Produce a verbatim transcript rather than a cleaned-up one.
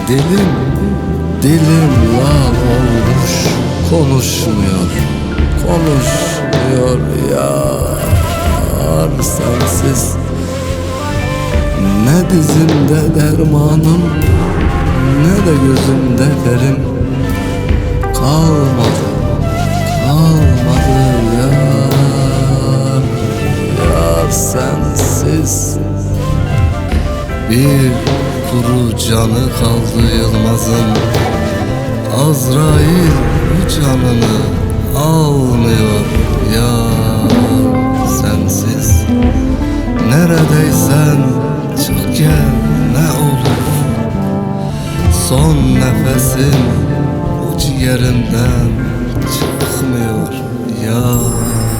Dilim, dilim lal olmuş, konuşmuyor, konuşmuyor yar sensiz. Ne dizimde dermanım, ne de gözümde ferim kalmadı, kalmadı yar, yar sensiz. Bir kuru canı kaldı Yılmaz'ın. Azrail bu canını almıyor yar sensiz. Neredeysen çık gel ne olur. Son nefesim bu ciğerimden çıkmıyor yar.